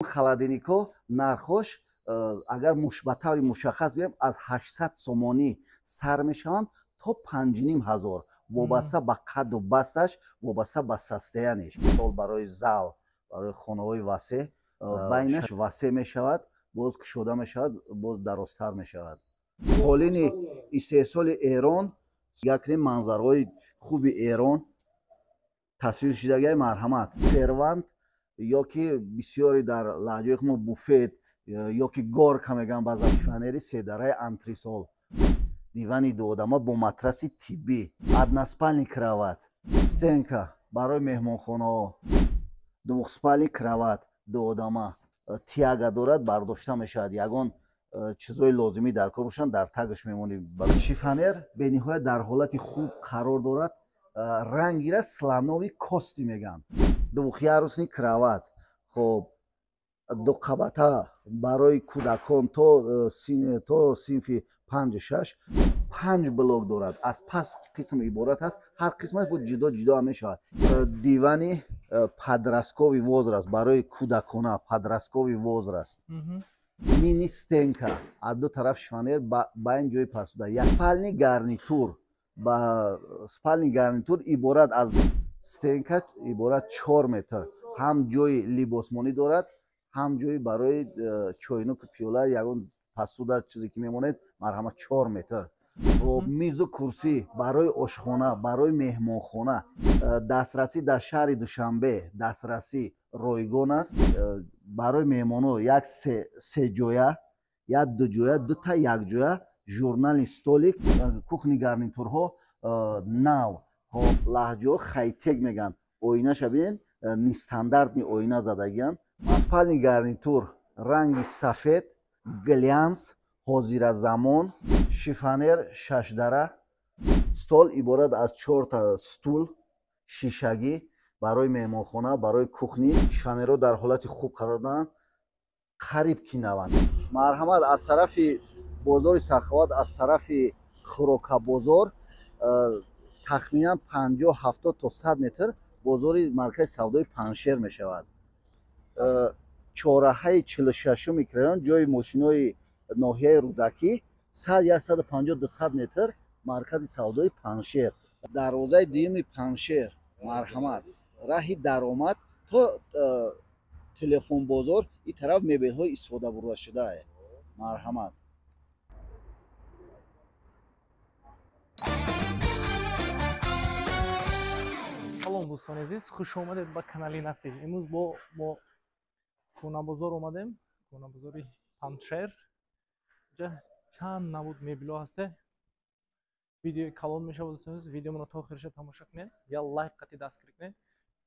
Холодильникҳо нархош, агар ба таври мушаххас гӯем, аз 800 сомонӣ сар мешаванд то 5500, вобаста ба қадду басташ, вобаста ба состояниш. Стол барои зал, барои хонаҳои васеъ, байнаш васеъ мешавад, боз кушода мешавад, боз дарозтар мешавад. Қолини истеҳсоли Эрон, якне манзараҳои хуби Эрон тасвир шудагиай, марҳамат. Сервант ё ки бисёре дар лаҳҷаи мо буфет ё ки горка мегӯянд, баъзан. Шифонери седараи антресол, дивани дуодама бо матраси тиббӣ, односпальный кровать, стенка барои меҳмонхонаҳо, двухспальный кровать дуодама, тяга дорад, бардошта мешавад, ягон чизҳои лозимӣ дар кор бошанд, дар тагаш мемонӣ. Шифонер бениҳоят дар ҳолати хуб қарор дорад, рангира слоновой кости мегӯянд. Двухъярусный кровать, хоб, дуқабата барои кӯдакон то синфи 5-6, 5 блок дорад, аз пас қисм иборат аст, ҳар қисмаш бо ҷудо ҷудо ҳам мешавад. Дивани подростковый возраст, барои кӯдакона, подростковый возраст, мини стенка, аз ду тараф шифонер, ба ин ҷои пасуда. Як спальный гарнитур, ба спальный гарнитур иборат аз стенка, иборат 4 метр, ҳам ҷои либосмонӣ дорад, ҳам ҷои барои чойнуку пиёла, ягон пасуда чизе ки мемонед, марҳамат, 4 метр. Мизу курсӣ барои ошхона, барои меҳмонхона, дастрасӣ дар шаҳри Душанбе, дастрасӣ ройгон аст. Барои меҳмонҳо як сеҷоя, як дуҷоя, дута якҷоя, журнальный столик, кухни гарнитурҳо нав. Хоб, лаҳҷаҳо хайтек мегӯянд. Оинаша бинед, нестандартный оина задагиянд. Спальный гарнитур ранги сафед, глянс, ҳозиразамон, шифонер шашдара, стол иборат аз 4та стул шишагӣ барои меҳмонхона, барои кухни. Шифонерҳо дар ҳолати хуб қарор доранд, қариб ки наванд. Марҳамат, аз тарафи бозори Саховат, аз тарафи Хӯрокабозор тахминан 50, 70 то 100 метр бозори маркази савдои Панҷшер мешавад. Чораҳаи 46 микрорайон, ҷои мошинои ноҳияи Рӯдакӣ, сад, 150, 200 метр маркази савдои Панҷшер, дарвозаи дуюми Панҷшер, марҳамат. Раҳи даромад то телефонбозор, ин тараф мебелҳои истифода бурдашудае, марҳамат. Салом, дӯстони азиз, хуш омадед ба канали Нафи. Имрӯз бо мо Кӯнабозор омадем, Кӯнабозори Панҷшер. Инҷа чанд намуд мебелҳо ҳасте. Видеои калон мешавад, дӯстони азиз, видеомонро то охириша тамошо кунед, я лайк қати дастгирӣ кунед.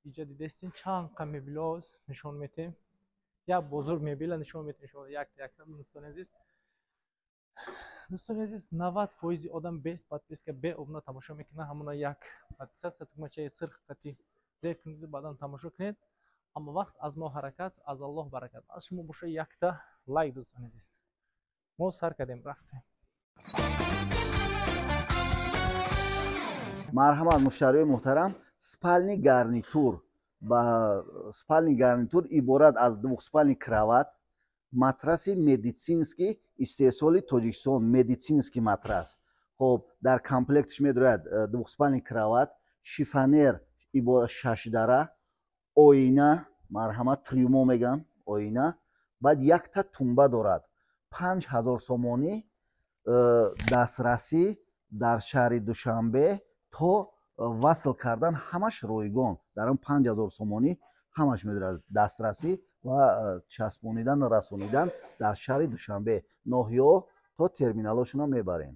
Инҷа дидестин, чанд қа мебелҳо нишон метем, як бозор мебела нишон метем шумо якта якта. Дӯстони азиз, дӯстони азиз, 90% одам без подписка, бе обуна тамошо мекунад. Ҳамона як подписаться тугмачаи сирх қати зер кунед, баъдан тамошо кунед. Аммо вақт аз мо ҳаракат, аз Аллоҳ баракат, аз шумо боша якта лайк. Дӯстони азиз, мо сар кардем, рафтем. Марҳамат, муштариёи муҳтарам, спальный гарнитур, ба спальный гарнитур иборат аз двухспальный кровать, матраси медицинский истеҳсоли Тоҷикистон, медицинский матрас. Хоб, дар комплектш медрояд двухспальный кровать, шифонер иборат шашдара, оина, марҳамат, трюмо мегӯянд, оина, баъд якта тумба дорад. 5000 сомонӣ, дастрасӣ дар шаҳри Душанбе то васл кардан ҳамаш ройгон. Дар он 5000 сомонӣ ҳамаш медорад, дастрасӣ ва часпонидан, расонидан дар шаҳри Душанбе, ноҳияҳо то терминалҳошонро мебарем.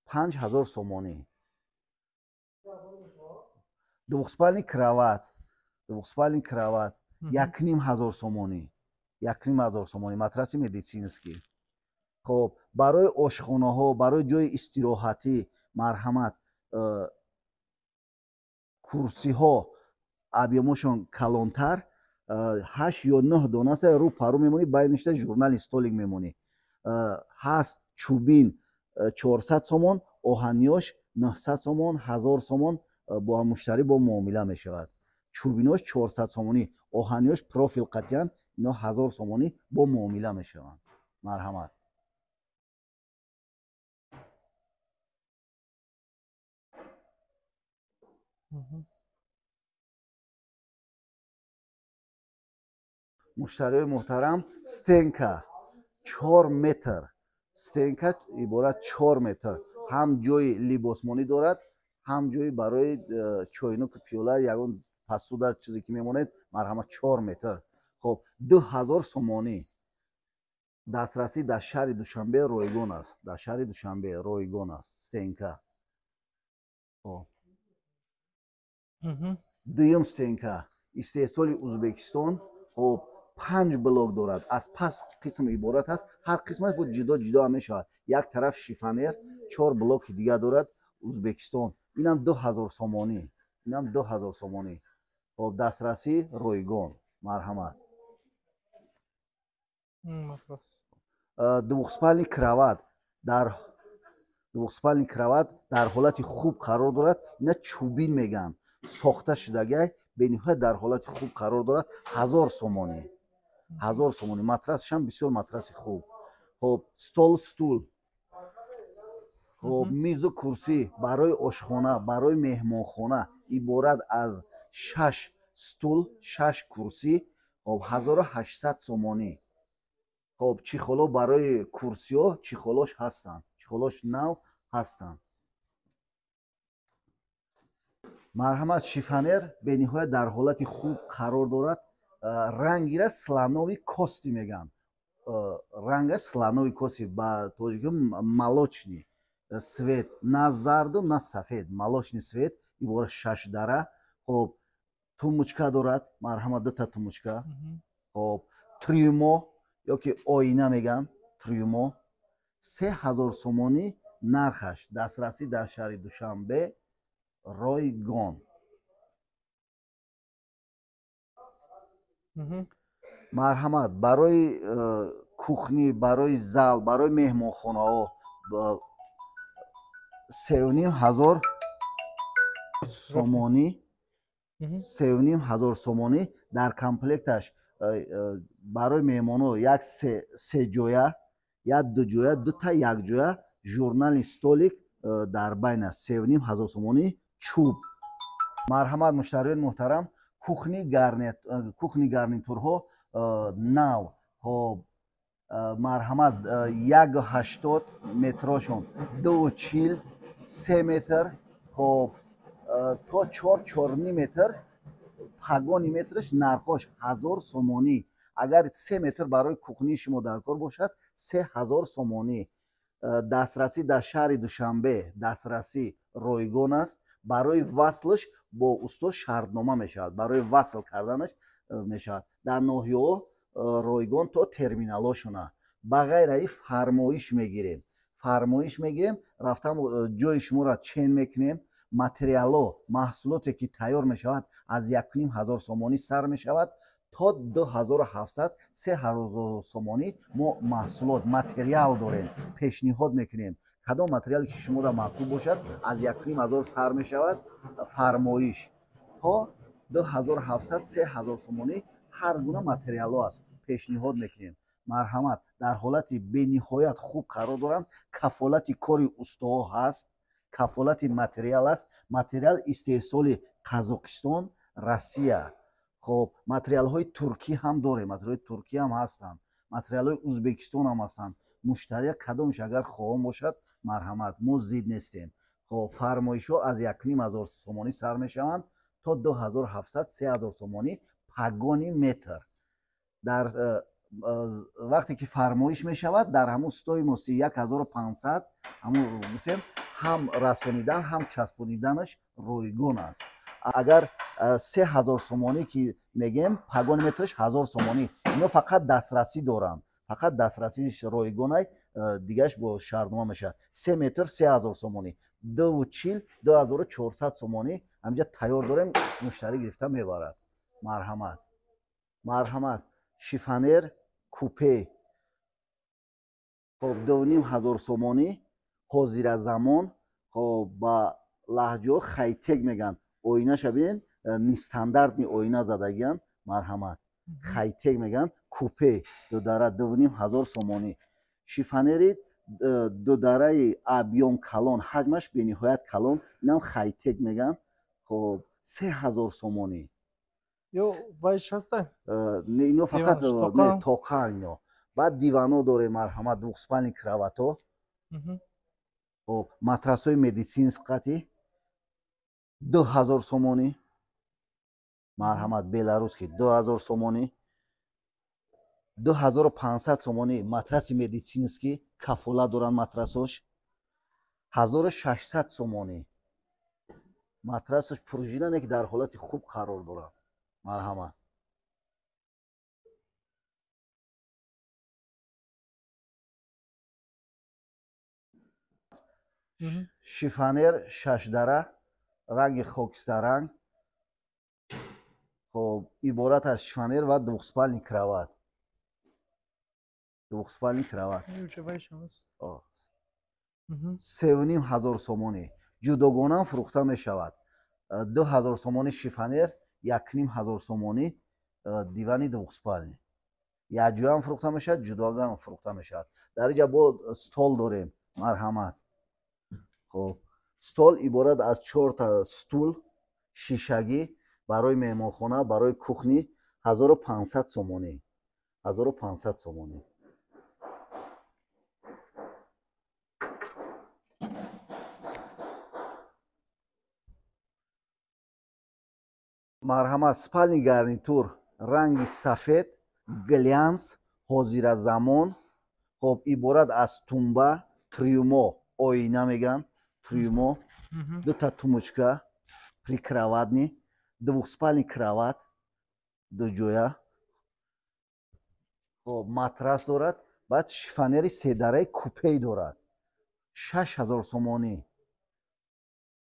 5000 сомонӣ. Двухспальный кровать, двухспальный кровать 1500 сомонӣ, 1500 сомонӣ, матраси медицинский. Хоб, барои ошхонаҳо, барои ҷои истироҳатӣ, марҳамат, курсиҳо объёмошон калонтар, 8 ё 9 дона аст, рӯ парӯ мемонӣ, байништа журнальный столик мемонӣ. Ҳаст чӯбин 400 сомон, оҳаниёш 900 сомон, 1000 сомон, бо муштарӣ бо муомила мешавад. Чӯбинош 400 сомонӣ, оҳаниёш профил қатъиян Ино 1000 сомонӣ бо муомила мешаванд. Марҳамат. Муштариёи муҳтарам, стенка 4 метр. Стенка иборат 4 метр. Ҳам ҷои либосмонӣ дорад, ҳам ҷои барои чойнуку пиёла, ягон пасуда чизе ки мемонед. Марҳамат, 4 метр. Хоб, 2000 сомонӣ. Дастрасӣ дар шаҳри Душанбе ройгон аст. Дар шаҳри Душанбе ройгон аст стенка. Хоб, дуюм стенка истеҳсоли Узбекистон. Хоб, 5 блок дорад, аз пас қисм иборат аст. Ҳар қисмаш бо ҷудо ҷудо мешавад. Як тараф шифонер, 4 блоки дига дорад. Узбекистон. Инам 2000 сомонӣ. Инам 2000 сомонӣ. Хоб, дастрасӣ ройгон. Марҳамат. Двухспальный кровать дар двухспальный кровать дар ҳолати хуб қарор дорад. Ина чӯбин мегӯянд, сохта шудагай, бениҳоят дар ҳолати хуб қарор дорад. 1000 сомонӣ. 1000 сомонӣ. Матрасашам бисёр матраси хуб. Хоб, стол, стул. Хоб, мизу курсӣ барои ошхона, барои меҳмонхона иборат аз 6 стул, 6 курсӣ. Хоб, 1800 сомонӣ. Хоб, чехоло барои курсиҳо, чехолош ҳастанд, чехолош нав ҳастанд. Марҳамат, шифонер бениҳоят дар ҳолати хуб қарор дорад. Рангира слоновый кости мегӯянд. Рангаш слоновый кости, ба тоҷикӣ молочный цвет, на зарду, на сафед, молочный цвет. Иборат 6 дара. Хоб, тумбочка дорад. Марҳамат, дута тумбочка. Хоб, трюмо ёки оина мегӯянд, трюмо 3000 сомонӣ нархаш. Дастрасӣ дар шаҳри Душанбе ройгон. Марҳамат, барои кухни, барои зал, барои меҳмонхонаҳо 3500 сомонӣ. 3500 сомонӣ. Дар комплекташ барои меҳмонҳо як сеҷоя, як дуҷоя, дута якҷоя, журнальный столик дар байн аст. 3500 сомонӣ, чӯб. Марҳамат, муштариёни муҳтарам, кухни гарнитурҳо нав. Хоб, марҳамат, 1,80 метрошон, 2,40, 3 метр. Хоб, то 4,5 метр пагони метраш нархош 1000 сомонӣ. Агар 3 метр барои кухнии шумо дар кор бошад, 3000 сомонӣ. Дастрасӣ дар шаҳри Душанбе, дастрасӣ ройгон аст. Барои васлш бо усто шартнома мешавад, барои васл карданаш мешавад. Дар ноҳияҳо ройгон то терминалошона. Ба ғайр аз ин фармоиш мегирем. Фармоиш мегирем, рафтам ҷои шуморо чен мекунем. Материало, маҳсулоте ки тайёр мешавад, аз 1500 сомонӣ сар мешавад то 2700, 3000 сомонӣ. Мо маҳсулот, материал дорем, пешниҳод мекунем. Кадом материале ки шумода маъқул бошад, аз 1500 сар мешавад фармоиш то 2700, 3000 сомонӣ. Ҳар гуна материалҳо аст, пешниҳод мекунем. Марҳамат, дар ҳолати бениҳоят хуб қарор доранд. Кафолати кори устоҳо ҳаст, кафолати материал аст. Материал истеҳсоли Қазоқистон, Россия. Хоб, материалҳои туркӣ ҳам дорем, материалҳои туркӣ ҳам ҳастанд, материалҳои Узбекистон ҳам ҳастанд. Муштария кадомш агар хоҳон бошад, марҳамат, мо зид нестем. Хоб, фармоишҳо аз 1500 сомонӣ сар мешаванд то 2700, 3000 сомонӣ пагони метр. Дар вақте ки фармоиш мешавад, дар ҳамун стоимости 1500, ҳамун гуфтем, ҳам расонидан, ҳам часпониданаш ройгон аст. Агар 3000 сомонӣ ки мегем, пагони метраш 1000 сомонӣ. Ино фақат дастрасӣ доранд, фақат дастрасиш ройгонай, дигараш бо шартнома мешавад. 3 метр 3000 сомонӣ, 2,40 2400 сомонӣ. Ҳаминҷа тайёр дорем, муштарӣ гирифта мебарад. Марҳамат, марҳамат, шифонер купе. Хоб, 2500 сомонӣ. Ҳозира замон, хоб, ба лаҳҷаҳо хайтек мегӯянд. Оинаша бинед, нестандартный оина задагиянд. Марҳамат. Хайтек мегӯянд, купе дудара 2500 сомонӣ. Шифонери дудараи объём калон, ҳаҷмаш бениҳоят калон, инам хайтек мегӯянд. Хоб, 3000 сомонӣ. Ё вайш ҳаста? Ино фақат тоқа ино. Баъд дивано дорем, марҳамат, двухспальный кровато. Хоб, матрасҳои медицинский 2000 сомонӣ. Марҳамат, беларусский 2000 сомонӣ. 2500 сомонӣ матраси медицинский, кафола доранд матрасош. 1600 сомонӣ. Матрасош пружинане ки дар ҳолати хуб қарор дорад. Марҳамат. Шифонер шашдара, ранги хокистаранг. Хоб, иборат аз шифонер ва двухспальный кровать. Двухспальный кровать. 3500 сомонӣ. Ҷудогона фурӯхта мешавад. 2000 сомонӣ шифонер, 1500 сомонӣ дивани двухспальный. Якҷоям фурӯхта мешавад, ҷудогона фурӯхта мешавад. Дар инҷа бо стол дорем, марҳамат. Хоб, стол иборат аз 4 та стул шишагӣ барои меҳмонхона, барои кухни 1500 сомонӣ. 1500 сомонӣ. Марҳамат, спальный гарнитур ранги сафед, глянс, ҳозиразамон. Хоб, иборат аз тумба, трюмо, оина мегӯянд, трюмо, дута тумочка, прикроватный, двухспальный кровать, дуҷоя. Хоб, матрас дорад, баъд шифонери седараи купей дорад. 6000 сомонӣ.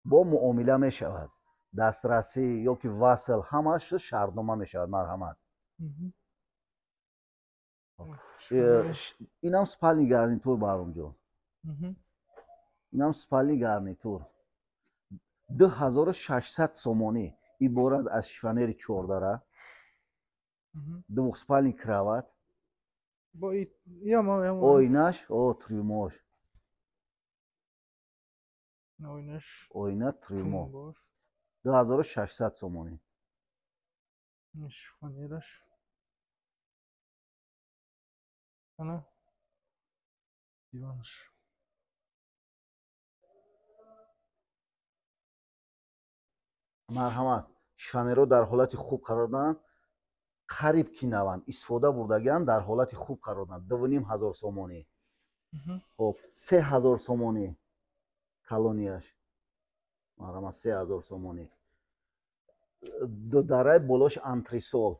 Бо муомила мешавад. Дастрасӣ ё ки васл ҳамааш шартнома мешавад, марҳамат. Инам спальный гарнитур, Баҳромҷон. Инам спальный гарнитур 2600 сомонӣ, иборат аз шифонери чордара, двухспальный кровать, оинаш, трюмош, оина трюмо 2600 сомонӣ. Шифонераш. Ана диванаш. Марҳамат, шифонерҳо дар ҳолати хуб қарор доранд, қариб ки наванд, истифода бурдагианд, дар ҳолати хуб қарор доранд. 2500 сомонӣ. Хоб, 3000 сомонӣ калонияш. Марҳамат, 3000 сомонӣ. Дудараи болош антресол,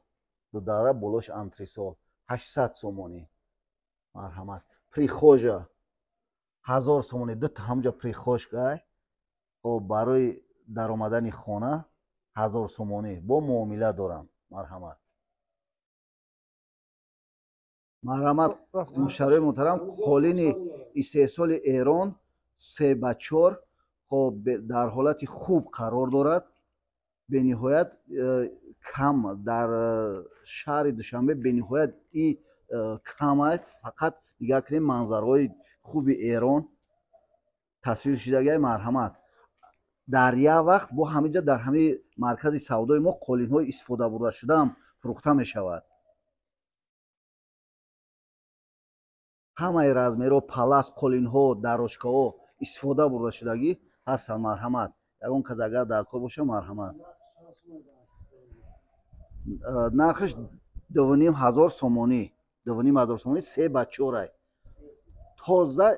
дудара болош антресол 800 сомонӣ. Марҳамат, прихожа 1000 сомонӣ, дута ҳамҷа прихожка. Хоб, барои даромадани хона 1000 сомонӣ бо муомила дорам. Марҳамат. Марҳамат, муштариёни муҳтарам, қолини истеҳсоли Эрон 3x4, хоб, дар ҳолати хуб қарор дорад. Бениҳоят кам дар шаҳри Душанбе, бениҳоят и камай. Фақат нигоҳ кунем манзараҳои хуби Эрон тасвир шудагиай. Марҳамат, дар як вақт бо ҳаминҷа дар ҳамин маркази савдои мо қолинҳои истифода бурда шудаам фурӯхта мешавад. Ҳамаи размерҳо, палас, қолинҳо, дарошкаҳо истифода бурда шудагӣ ҳастанд. Марҳамат, ягон кас агар дар кор боша, марҳамат. Нархаш 2500 сомонӣ, 2500 сомонӣ, 3x4. Тоза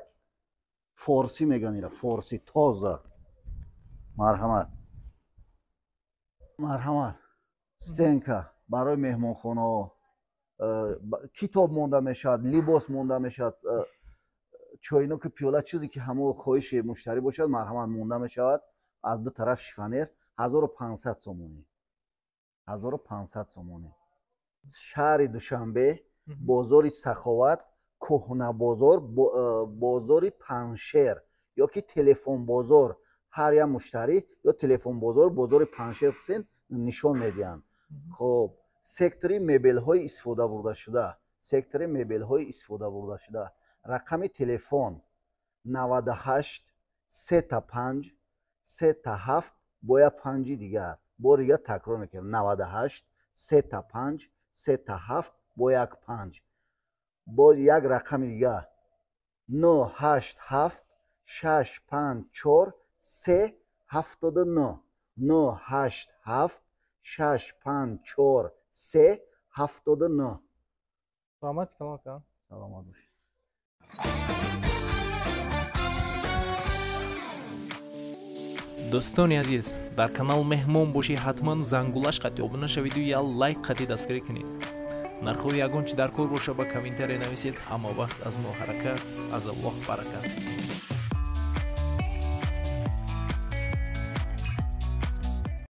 форсӣ мегӯянд ира, форсӣ тоза. Марҳамат. Марҳамат, стенка барои меҳмонхонаҳо, китоб монда мешавад, либос монда мешавад, чойноки пиёла, чизе ки ҳамо хоҳиши муштарӣ бошад, марҳамат, монда мешавад. Аз ду тараф шифонер 1500 сомонӣ. 1500 сомонӣ. Шаҳри Душанбе, бозори Саховат, кӯҳнабозор, бозори Паншер ё ки телефонбозор. Ҳар як муштарӣ ё телефонбозор, бозори Паншер пурсен, нишон медиҳанд. Хоб, Сектори мебелҳои истифода бурдашуда, сектори мебелҳои истифода бурдашуда. Рақами телефон 98 35 37 бо як панҷи дигар. Бори дигар такрор мекунем: 98 35 37 бо як панҷ. Бо як рақами дигар 987 654 3 79, 987 654 3 79. Раҳмати калон, ака. Саломат бошед. Дӯстони азиз, дар канал меҳмон бошӣ, ҳатман зангулаш қатъи обуна шавиду я лайк қатъи дастгирӣ кунед. Нархҳои ягон чи дар кор боша, ба комментария нависед. Ҳама вақт аз мо ҳаракат, аз Аллоҳ баракат.